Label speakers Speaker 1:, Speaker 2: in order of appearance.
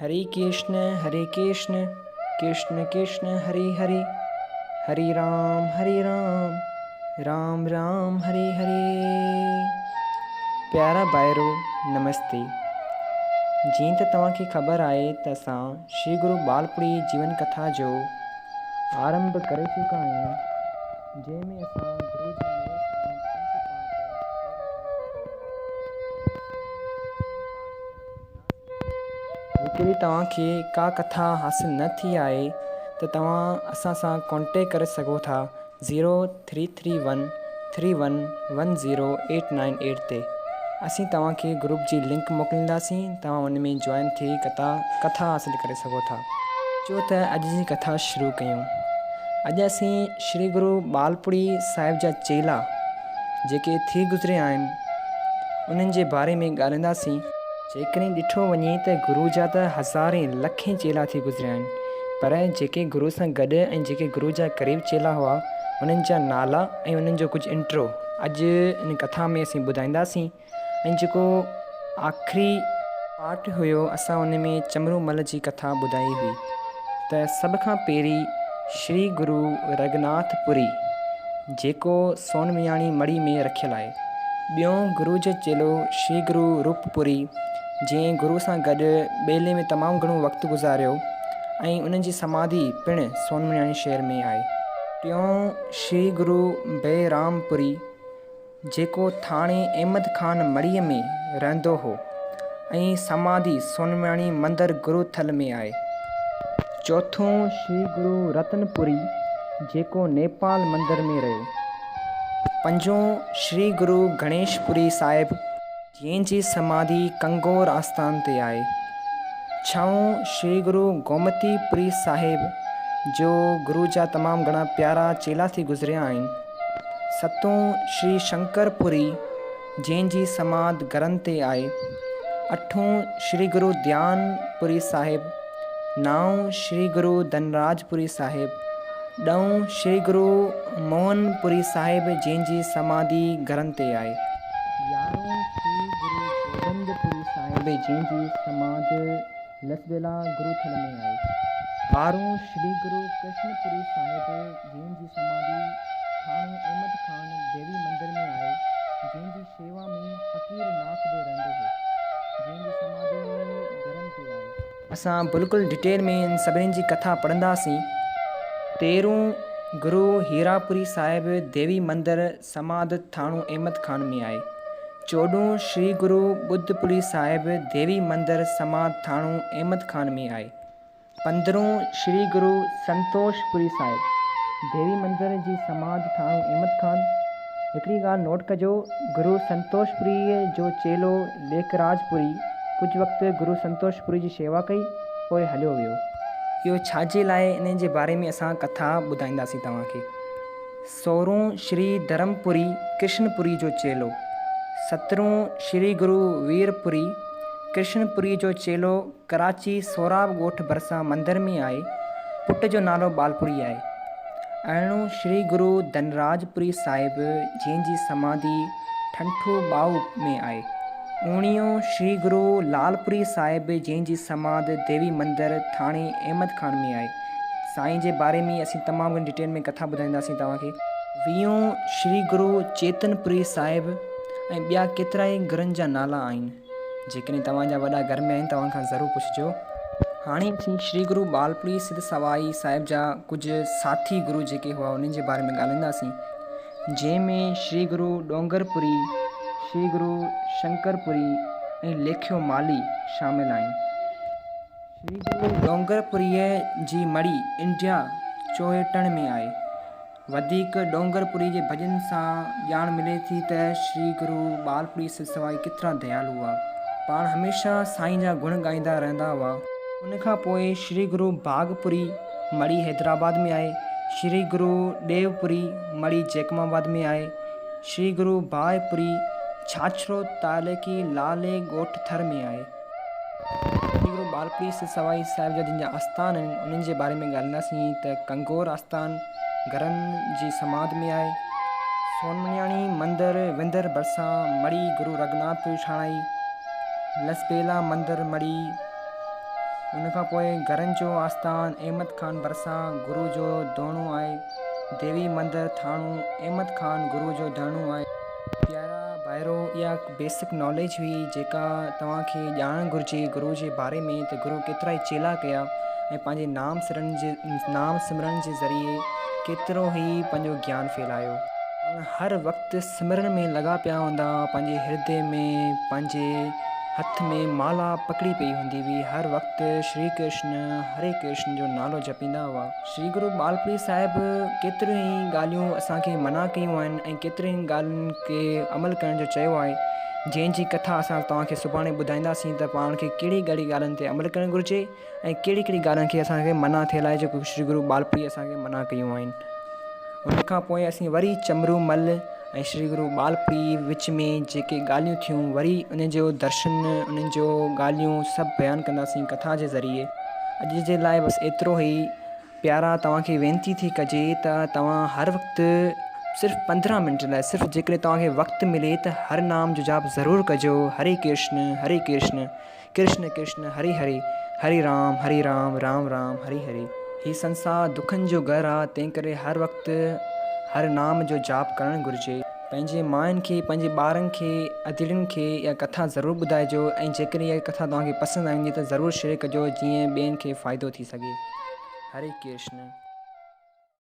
Speaker 1: هري ڪرشن هري ڪرشن ڪرشن ڪرشن هري هري هري رام هري رام رام رام هري هري. پيارا ڀائرو نمستي. جيئن ته توهان کي خبر آهي ته اسان شري گرو ٻالپڙي جيون ڪٿا جو آرنڀ ڪري چڪا آهيون جنهن ۾ اسان گرو جي مهر سان پنج پاٺ پورا ڪري چڪا آهيون. جيڪڏهن توهان کي ڪا ڪٿا حاصل نه ٿي آهي ته توهان اسان سان ڪانٽيڪٽ ڪري سگهو ٿا zero three three one three one one zero eight nine eight تي اسين توهان کي گروپ جي لنڪ موڪلينداسين توهان ان ۾ جوائن ٿي ڪتا ڪٿا حاصل ڪري سگهو ٿا. اچو ته اڄ جي ڪٿا شروع ڪيون. اڄ اسين شري گرو ٻالپڙي صاحب جا چيلا جيڪي ٿي گذريا آهن انهن جي باري ۾ ڳالهائينداسين. جيڪڏهن ڏٺو وڃي ته گرو جا ته هزارين لکين چيلا ٿي گذريا آهن، پر جيڪي گرو سان گڏ ۽ جيڪي گرو جا قريب چيلا هئا، انهن جا نالا ۽ انهن جو ڪجهه انٽرو اڄ ان ڪٿا ۾ اسين ٻڌائينداسين ۽ جيڪو آخري پارٽ هيو اسان ان ۾ چمرو مل جي ڪٿا ٻڌائي هئي ته سڀ کان پهرين شري گرو رگناٿ پوري جيڪو سونمياڻي مڙهي ۾ رکيل آهي. ٻيون گرو جو چيلو شري گرو روپ پوري جنهن گرو سان گڏ ٻيلي ۾ تمام گهڻو وقت گذاريو ۽ ان جي سماڌي پڻ سونمياڻي شهر ۾ آهي. ٽيون شري گرو بيرام پوري جيڪو ٿاڻي احمد خان مڙهيء ۾ رهندو هو ۽ سماڌي سونمياڻي مندر گرو ٿل ۾ آهي. چوٿون شري گرو رتن پوري جيڪو نيپال مندر ۾ رهيو. پنجون شري گرو گڻيش پوري صاحب جنهن جي سماڌي ڪنگور آستان تي آهي. ڇهون شري گرو گومتي پوري صاحب جو گرو جا تمام گهڻا پيارا چيلا ٿي گذريا آهن. ستون شري شنڪر پوري جنهن جي سماڌ گرن تي آهي. اٺون شري گرو ڌيان پوري صاحب. نائون شري گرو ڌنراج پوري صاحب. ڏهون شري گرو موهن پوري صاحب جنهن جي سماڌي گرن تي آهي. يارهون شري گرو گوبند پوري صاحب جنهن جي سماڌ لسٻيلا گرو ٿل ۾ آهي. ٻارهون شري گرو ڪرشن پوري صاحب جنهن جي سماڌي ٿاڻو احمد خان ديوي مندر ۾ آهي جنهن جي شيوا ۾ فقير ناٿ به رهندو هو جنهن جي سماڌي گرن تي آهي. اسان بلڪل ڊٽيل ۾ ان سڀني جي ڪٿا پڙهنداسين. تيرهون گرو هيراپوري صاحب ديوي مندر سماڌ ٿاڻو احمد خان ۾ آهي. چوڏهون شري گرو ٻڌ پوري صاحب ديوي مندر سماڌ ٿاڻو احمد خان ۾ آهي. پندرهون شري گرو سنتوش پوري صاحب ديوي مندر جي سماڌ ٿاڻو احمد خان. هڪڙي ڳالهه نوٽ ڪجو گرو سنتوش پوريء جو چيلو ليکراج پوري ڪجهه وقت گرو سنتوش پوري جي شيوا ڪئي پوء هليو ويو. اهو ڇا جي لاء انهي جي باري ۾ اسان ڪٿا ٻڌائينداسين توهان کي. سورهون شري ڌرم پوري ڪرشن پوري جو چيلو. سترهون شري گرو وير پوري ڪرشن پوري جو چيلو ڪراچي سهراب ڳوٺ ڀرسان مندر ۾ آهي. پٽ جو نالو ٻالپوري آهي. ارڙهون شري گرو ڌنراج پوري صاحب جنهن جي سماڌي ٺنٺو ٻائو ۾ آهي. اوڻيهون شري گرو لال پوري صاحب جنهن جي سماڌ ديوي مندر ٿاڻي احمد خان ۾ آهي. سائين جي باري ۾ اسين تمام گهڻي ڊيٽيل ۾ ڪٿا ٻڌائينداسين توهان کي. ويهون شري گرو چيتن پوري صاحب ۽ ٻيا ڪيترائي گرن جا نالا آهن. جيڪڏهن توهان جا وڏا گهر ۾ آهن ته اوهان کان ضرور پڇجو. هاڻي اسين شري گرو ٻالپڙي سڌ سوائي صاحب جا ڪجهه ساٿي گرو جيڪي هئا انهن جي باري ۾ ڳالهائينداسين. جنهن ۾ شري گرو ڏونگر پوري، شري گرو شنڪر پوري ۽ ليکيو مالهي شامل آهن. شري گرو ڏونگر پوريء جي مڙهي انڊيا چوهيٽڻ ۾ آهي. وڌيڪ ڏونگرپوري جي ڀڄن سان ڄاڻ ملي ٿي ته شري گرو ٻالپوري سسوائي ڪيترا ديالو هئا. پاڻ هميشه سائين جا گڻ ڳائيندا رهندا هئا. ان کان پوء شري گرو ڀاڳپوري مڙهي حيدرآباد ۾ آهي، شري گرو ڏيوپوري مڙهي جيڪب آباد ۾ آهي، شري گرو ڀائي پوري ڇاڇرو تعلقي لالي ڳوٺ ٿر ۾ آهي. شري گرو ٻالپوري سسوائي صاحب جا جن جا آستان آهن انهن جي باري ۾ ڳالهائينداسين ته ڪنگور آستان گرن جي سماڌ ۾ آهي. سونمنياڻي مندر وندر ڀرسان مڙهي گرو رگناٿ پوري ٺاڻائي. لسبيلا مندر مڙهي ان کان پوء گرن جو آستان احمد خان ڀرسان گرو جو ڌوڻو آهي. ديوي مندر ٿاڻو احمد خان گرو جو ڌرڻو آهي. پيارا ڀائرو اها بيسڪ ناليج هئي جيڪا توهان کي ڄاڻڻ گهرجي گرو جي باري ۾ ته گرو ڪيترائي چيلا ڪيا ۽ پنهنجي نام سرن جي نام سمرڻ جي ذريعي ڪيترو ئي پنهنجو گيان ڦهلايو. پاڻ هر وقت سمرڻ ۾ لڳا پيا هوندا هئا، پنهنجي هردي ۾ پنهنجي هٿ ۾ مالا پڪڙي پئي هوندي هئي، هر وقت شري ڪرشن هري ڪرشن جو نالو جپيندا هئا. شري گرو ٻالپڙي صاحب ڪيتريون ئي ڳالهيون اسان کي منع ڪيون آهن ۽ ڪيترين ئي ڳالهين تي عمل ڪرڻ جو چيو آهي، جنهن جي ڪٿا اسان توهان کي سڀاڻي ٻڌائينداسين ته پاڻ کي ڪهڙي ڪهڙي ڳالهين تي عمل ڪرڻ گهرجي. ۽ ڪهڙي ڪهڙي ڳالهين کي اسان کي منع ٿيل آهي جيڪو شري گرو ٻالپڙي اسان کي منع ڪيون آهن. ان کان پوء اسين وري چمرو مل ۽ شري گرو ٻالپڙي وچ ۾ جيڪي ڳالهيون ٿيون وري ان جو درشن انهن جو ڳالهيون سڀ بيان ڪنداسين ڪٿا جي ذريعي. اڄ جي لاء بس ايترو ئي پيارا توهان کي وينتي ٿي ڪجي ته توهان هر وقت صرف 15 منٽ لاء صرف جيڪڏهن توهان کي وقت ملي ته هر نام جو جاپ ضرور ڪجو هري ڪرشن هري ڪرشن. ڪرشن ڪرشن هري هري، هري رام هري رام، رام رام هري هري. هي سنسار دکن جو گهر آ تنهنڪري هر وقت هر نام جو جاپ ڪرڻ گهرجي. پنهنجي ماين کي پنهنجي ٻارن کي ادڙين کي اها ڪٿا ضرور ٻڌائجو ۽ جيڪڏهن اها ڪٿا توهان کي پسند آئي هجي ته ضرور شيئر ڪجو جيئن ٻين کي فائدو ٿي سگهي. هري ڪرشن.